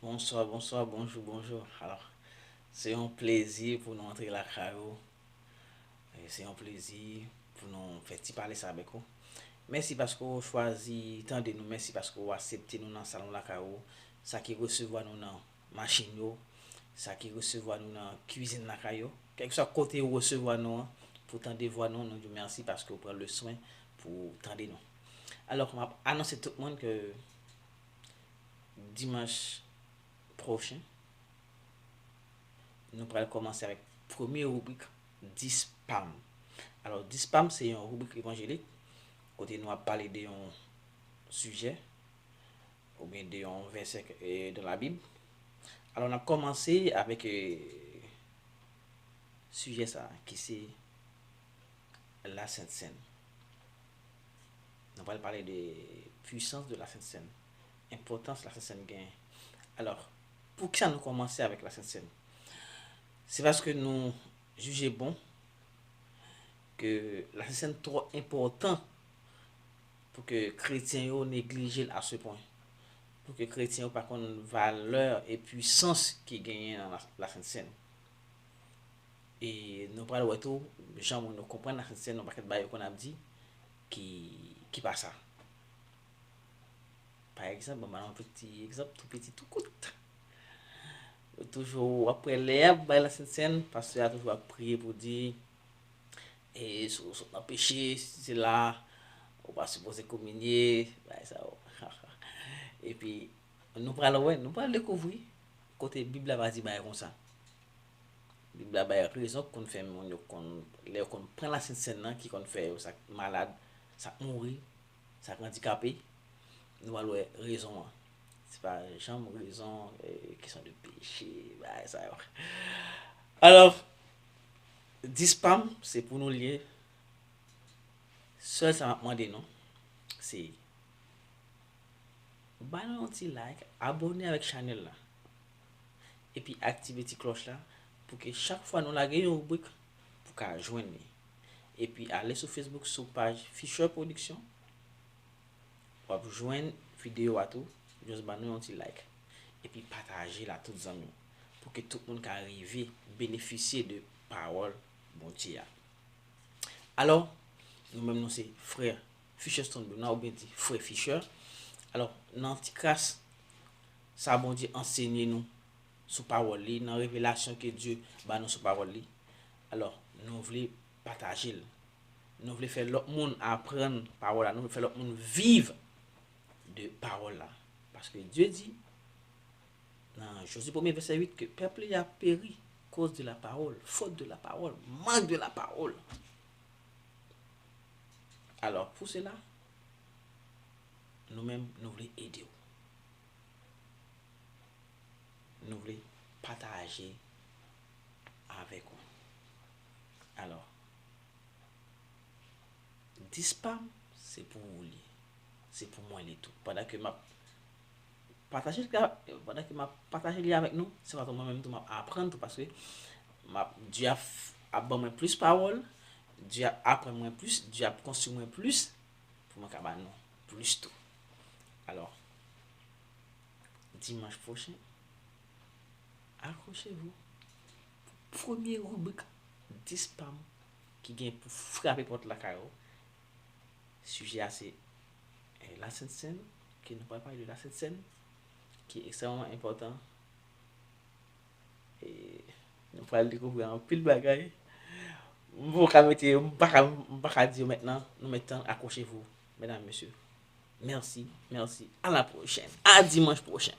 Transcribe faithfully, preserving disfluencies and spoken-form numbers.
Bonswa, bonswa, bonjou, bonjou. Alò, se yon plezi pou nou antre lakay ou. E se yon plezi pou nou fè ti pale sa avèk ou. Mèsi paske w chwazi tande nou. Mèsi paske w aksepte nou nan salon lakay ou. Sa ki resevwa nou nan machin yo. Sa ki resevwa nou nan kwizin lakay yo. Kèlkeswa kote ou resevwa nou an, pou tande vwa nou, nou di w mèsi paske w pran le swen pou tande nou. Alò, m ap anonse tout moun ke dimanch pwochen, nou pral kòmanse avèk premye ribrik dis pa m. Alò, dis pa m se yon ribrik evanjelik kote nou ap pale de yon sijè oubyen de yon vèsè e, de Labib. Alò, n ap kòmanse avèk e, sijè sa a, ki se Lasent Sèn. Nou pral pale de pwisans de Lasent Sèn, enpòtans Lasent Sèn genyen. Alò, poukisa nou kòmanse avèk Lasent Sèn? Se paske nou jije bon ke Lasent Sèn twò enpòtan pou ke kretyen yo neglije l a se pwen, pou ke kretyen yo pa konn valè e pwisans ki genyen nan la, Lasent Sèn. E nou pral wè tou, jan moun yo konprann Lasent Sèn, yon pakèt bagay yo konn ap di ki, ki pa sa. Pa egzanp, ban m ba nou yon ti egzanp tou piti, tou kout. Yo toujou, w ap wè lè y ap bay Lasent Sèn, pastè a toujou ap priye pou di, e si w sot nan peche, si se la, ou pa sipoze kominye, bagay sa yo. Epi, nou pral wè, nou pral dekouvri kote Bib la pa di bagay konsa. Bib la bay rezon ki konn fè moun yo konn, lè yo konn pran Lasent Sèn nan, ki konn fè yo sa k malad, sa k mouri, sa k andikape, nou pral wè rezon an. Se pa janm rezon, e, kesyon de peche, bagay sa yo. Alò, dis pa m, se pou nou l ye. Sèl sa m ap mande nou, se ba nou yon ti like, abòne avèk chanèl la. Epi aktive ti klòch la pou ke chak fwa nou lage yon ribrik, pou ka jwenn li. Epi ale sou Facebook, sou paj Fisher Production, w ap jwenn videyo a tou. Just ba nou yon ti like. Epi pataje l a tout zanmi w, pou ke tout moun ka rive benefisye de pawòl Bondye a. Alò, nou menm nou se frè Fisher Stone Benoit, oubyen di frè Fisher. Alò, nan ti kras sa Bondye ansenye nou sou pawòl li, nan revelasyon ke Dye ba nou sou pawòl li, alò, nou vle pataje l. Nou vle fè lòt moun aprann pawòl la, nou vle fè lòt moun viv de pawòl la. Paske Dye di, nan Jozye premye vèsè uit, ke pèp li a peri koz de la pawòl, fot de la pawòl, mank de la pawòl. Alò, pou sela, nou menm, nou vle ede w. Nou vle pataje avèk ou. Alò, dis pa m, se pou ou li. Se pou mwen li tou. Pandan ke m ap pataje l, pandan ke m ap pataje li avèk nou, se pa tou mwen menm tou m ap aprann tou, paske m ap, Dye ap, ap ban mwen plis pawòl, Dye ap aprann mwen plis, Dye ap konstwi mwen plis, pou mwen ka ba nou plis tou. Alò, dimanch pwochen, accrochez-vous pou premye ribrik dis pa m ki gen pou frape pòt lakay ou. Sijè a se, eh, Lasent Sèn, ke nou pral pale de Lasent Sèn, ki ekstrèmman enpòtan. E nou pral dekouvri anpil bagay. M poko ka mete, m pa ka, m pa ka di yo mentnan, nou mèt tann, accrochez-vous, mesdames, messieurs. Merci, merci. À la prochaine. À dimanche prochain.